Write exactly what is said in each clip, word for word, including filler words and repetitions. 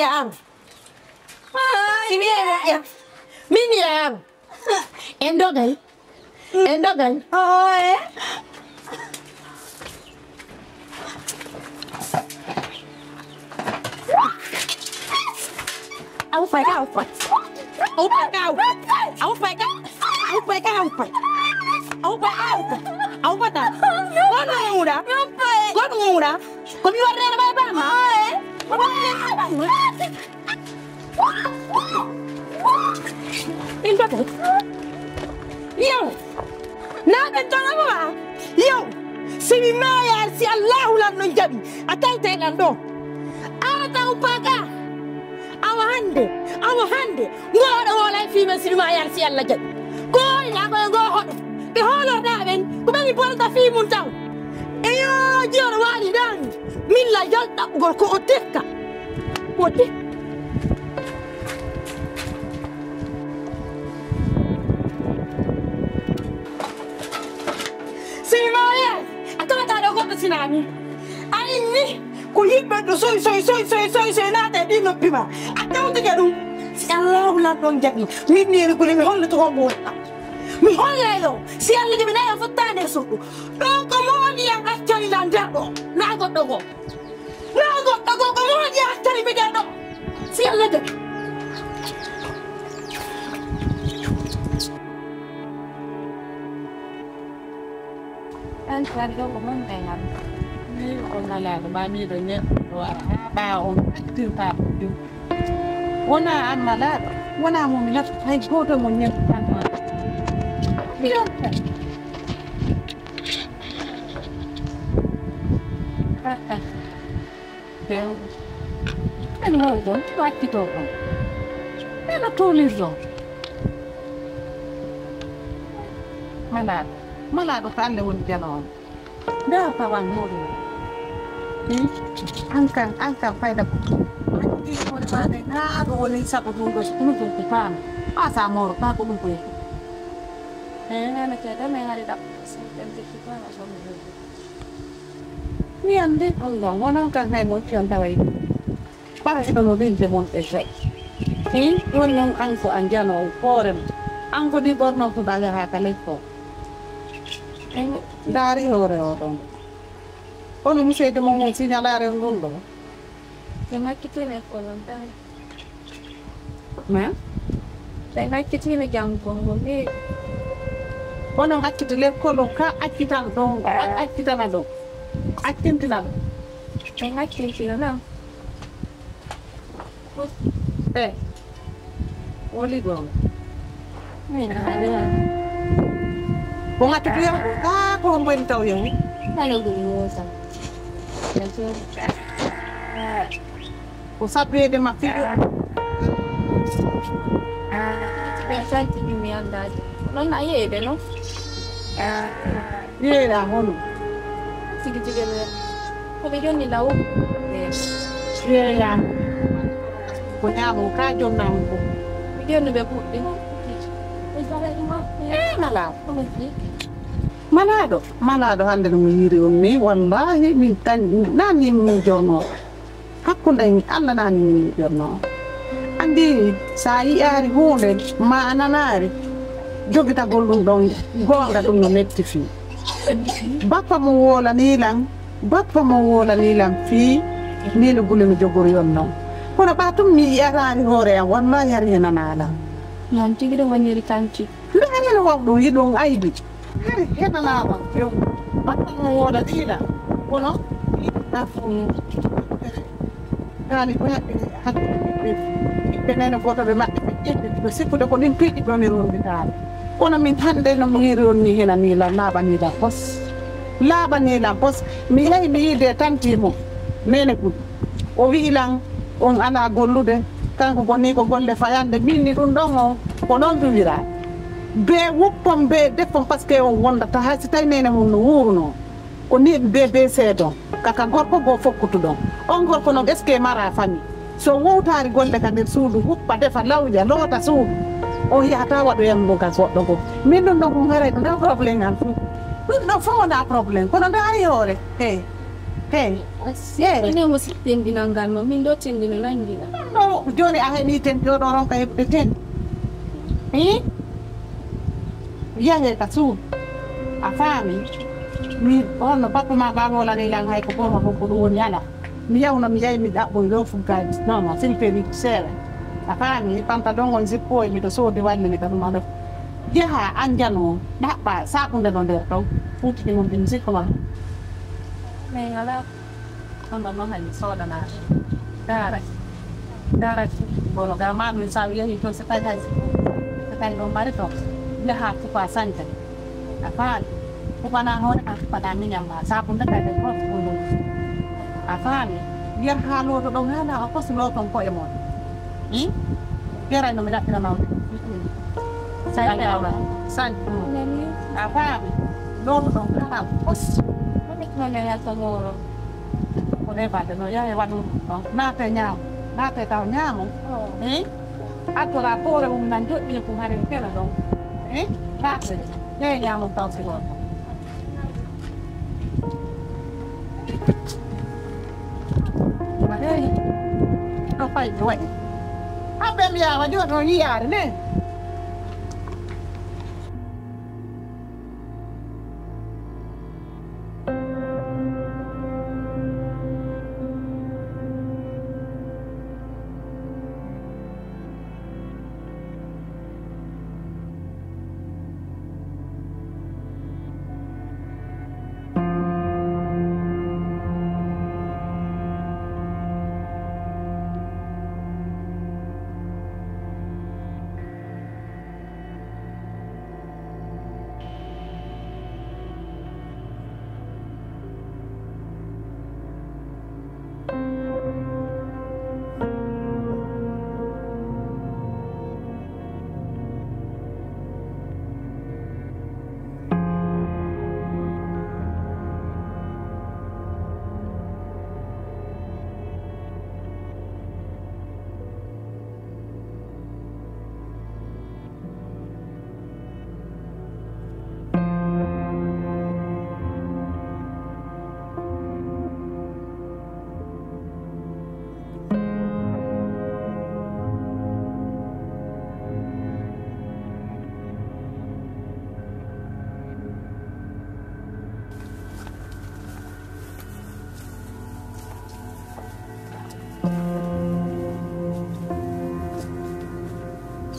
Am. Ay, mi yeeya. Min yeeya. En dogay. En dogay. Oye. Aw fay ka, aw fay. Aw fay ka, aw fay. Aw fay ka. Aw fay ka, aw fay. Aw fay ka, aw fay. Aw fay ka. Goɗɗo nguura. Goɗɗo nguura. Ko mi warreno ɓay bama. Oye. Ɗin ɗo kadi. Yow. Naa ɓen ton ababa. Yow. Si mi maayaali, si Allaahu lan non jaɓi, a tawte lan ɗo. Awa taw paga. Awa hande, awa hande. Ngooɗo woola e fii men si mi maayaali, si Allah jaɓi. Ko ina ko e ngoo hoɗo. Ɓe hoolorɗaa ɓen, ko ɓen mi bonata fii mun taw. Eyo, jiyoɗo waali ɗaani. Min la jol ɗaɓɓugol ko o tekka. Ko o tekka. Sey maaye, a tawata ɗo goɗɗo sinaa min. A inni ko yimɓe ɗo soy, soy, soy, soy, soy, soy naata e ɗi noppi ma. A tawtike ɗum. Si Allahu lan ɗon jaɓi, min neeri gule mi hollata hombo wonɗa. Mi hollay ɗo, si Allah jaɓi nayo fottaande e suuɗu. Ɗon ko moodi yam accani lan nder ɗo, naa goɗɗo goo. Naa goɗɗo goo, ko moodi yam accani mi nder ɗo. Si Allah jaɓi. An ko waɗi ɗo ko mon ɓe ngal. Min on malaaɗo ma miɗo neɗɗo ɗo ara haa ɓaawo on actirta ko ɗum. Wona an malaaɗo, wona muminat, hay gooto mo ñemtan ma. Yonta. Ah, ah. Ɓen, ɓen woni ɗon, wattitoo ɗon. Ɓen no tuulirɗon. Malaaɗo, malaaɗo ko Alla woni janoowo. Ndaa tawan hoore ma. Hmm? An kan, an kan fayda ko. An ɗi hoore ma de, naa ɗo woni sabu ɗum ɗo, ɗum ɗum ko faama. Ɓa sa mooro, ɓa ko ɗum ko yetto. Eh, nana ke da, men hari da. Sin ɗen tekki ko na so mi. Mi anndi ɗum ɗon, wonon kan hay mo on tawa yiɗi. Ɓay ɗo no ɓiɓɓe mon ɓe tawi. Ɗum ɗon noon, an ko a njanoowo hoore ma. An ko ni ɓornotoɗaa yahaa ka lekko. En ndaari hoore o ɗon. Kono museede mon on siñalaare on ɗum ɗo. Ɓe makkitini lekkol on tawi. Ma? Ɓe makkitini janngol ngol ni. Kono acciti lekkol on ka accitan ɗon, a-, accitana ɗon. Accintina ɗon. Ɓe accintina ɗon. Eh. Woli ɗon. Ko ngati ko yahu. Ah, ko hombo en taw yahu. Kala ɗum wota. Ko sabbeede ma fiɗo. Ɓe santi ɗum mi anndaade. Noon a yeeyde noon. Yeeya hono? Tigi tigi no. Ko ɓe jonni law. Yeeya. Ko ñaamo ka jonnaa mo ko. Mi jonni ɓe puɗɗi. Eh, malaaɗo. Malaaɗo, malaaɗo hannde no mi yiiri on ni, wallaahi min tan, naa min miijornoo. Hakkunde en Allah naa min miijornoo. Anndi, so a yiyaari huunde, ma a nanaari, jogitagol ɗum ɗon, goonga ɗum no metti fii. Bappa mo woolanii lan, bappa mo woolanii lan fii, nii no gule no jogori on non. Kono ɓaa tun mi yiyataari hoore am, wallaahi hari henanaa lan. Noon tigi ɗum woniri kanti. Nde henen waw ɗum, yiɗon aybi. Hari henanaa lan, yo, bappa mo woolanii lan. Kono, yiɗi ɗaafo. Taani ko haɓɓi hakkunde ɓiɓɓe, ɓiɓɓe nene gooto ɓe maɓɓe ɓe ƴetti, ɓe sikkude ko ɗin piiji ɗo mi ronnditaani. Kono min hannde no mi yiiri on ni hena ni lan laaɓanii lan pos. Laaɓanii lan pos. Mi yahi mi yiide tanti mo, Nene Kul. O wi'i lan, on alaa gollude, kanko ko ni ko golle fayande, min ni ɗum ɗon on, ko noon ɗum wiraa. Bee wuppon, bee deffon, parce que on wondata hay si tawi nene mum no wuurunoo. Ko ni ɓe be seedon, kaka gorko goo fokkutuɗon. On gorko non, est-ce que mara famille? So wowtaari golle ka nder suudu, huppa, defa, lawƴa, loota suudu, on yahata waɗoya ɗum ka goɗɗo goo. Min ɗum ɗon, ɗum haray ɗum ɗon problème an fuu. Ɗum ɗon fof wonaa problème, kono ndaari hoore. Hey. Tey. Yes. Ene mo si tendinal ngal no, min ɗo tendina nangina. No, jooni a heɓi ten, ɗo ɗo ronka heɓude ten. Hi? Yahe ka suudu. A faami? Mi, on no papa ma ba wala ne lan hay ko boma ko ko ɗum woni ala. Mi yawno mi yahi mi ɗaɓɓoy ɗo fuggaji. Non, non, c'est une perruque seere. A faami? Pantalon on zippo e miɗo soodi wanni mi ka ɗum aɗo. Yaha an jano, ɗaɓɓa, sakunde no nder ɗon. Fuuti ɗum ɗum zippo ma. Mais ala. Kono noon hay mi soodanaaka. Daara. Daara. Kono ga ma min sa yehi toon, so tawi hay, so tawi ɗon mari toon, yaha tufa sañde. A faami? Tufana hoore ma, tufana miñam ma. Saabu nde kadi fof ko ɗum. A faami? Yaha looto ɗon haala o fof looton koye mon. Hmm? Yaray no mi ɗaɓɓira ma. Sañ. Sañ. A faami? Looto ɗon haala o fof. Ko mi yalta mooro. Ko nefaade no yahe waɗu ɗum ɗon. Naate ñaamo. Naate taw ñaamo. Oh. Eh? Addoraa poore mum nan joɗɗini ko haren kela ɗon. Eh? Naate. Yahe ñaamo taw si ɗon. Waɗeyi. No fayde waɗi. Aɓe mbiya waɗi o ɗon yiyaare ne.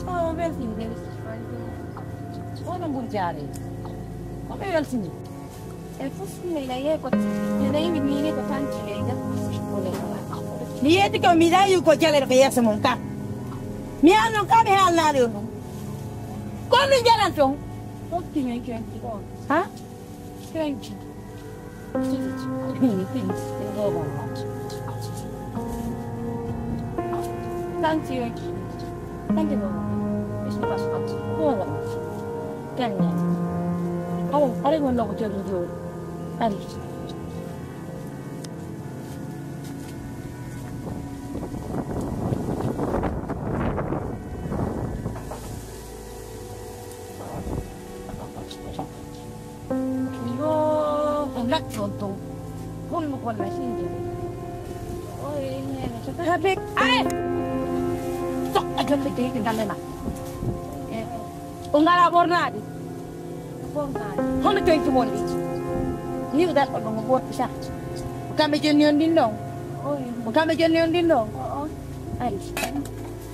Oh, welcome, welcome. Wona mbun jaare. Ko ɓe weltini. E fof mi nayi ko mi nayi mi miini ko tan jeyda. Mi yetti ko mi nayi ko jalere ko yeeso mum kam. Mi haalno kam mi haalnaali on ɗum. Ko mi jalan toon. Fof ki men kenki ɗon. Ha? Kenki. Thank you. Thank you, Mama. It's the first one. Mama. Thank you. Oh, I didn't know what you were doing. Thank you. Yo, ko ngaccoon toon. Honno ko walla sinde? Oy, neene, so tawi bek. Ay! Soɓɓa jolle keyɗe nganndanaa. Eh. O ngalaa ɓornaade. Ɓornaade. Hono keyɗe mon ɗi? Ni ko darɗo ɗo mo ɓorɗi sah. Ko kamɓe jonni on ɗin ɗon? Oy. Ko kamɓe jonni on ɗin ɗon? O, o. Ay.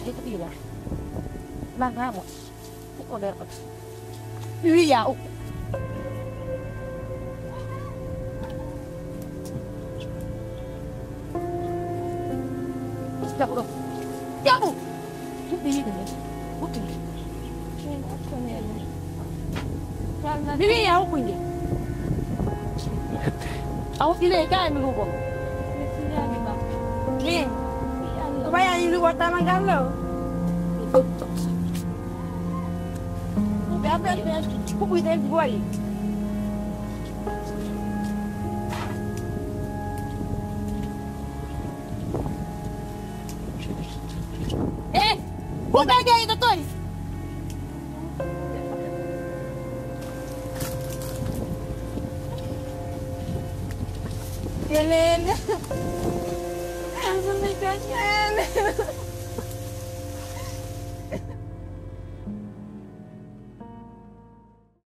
Ƴetti ɗiɗa. Lanngaa mo. Ko nder ɗo. Mi wiya o. Jaɓu ɗo. Jaɓu. Huɓɓi yiɗi nde. Huɓɓi nde. Mi wiya hukku nde. A huɓɓi nde, kaay mi huɓo. Min. Ko ɓaya yi luɓo tama ngal ɗo. Ɓe aɓe ɓe kuɓɓuyde en boyi. Eh, kuɓɓe gay ɗo toy. Yeleene. Asumi ko yeleene.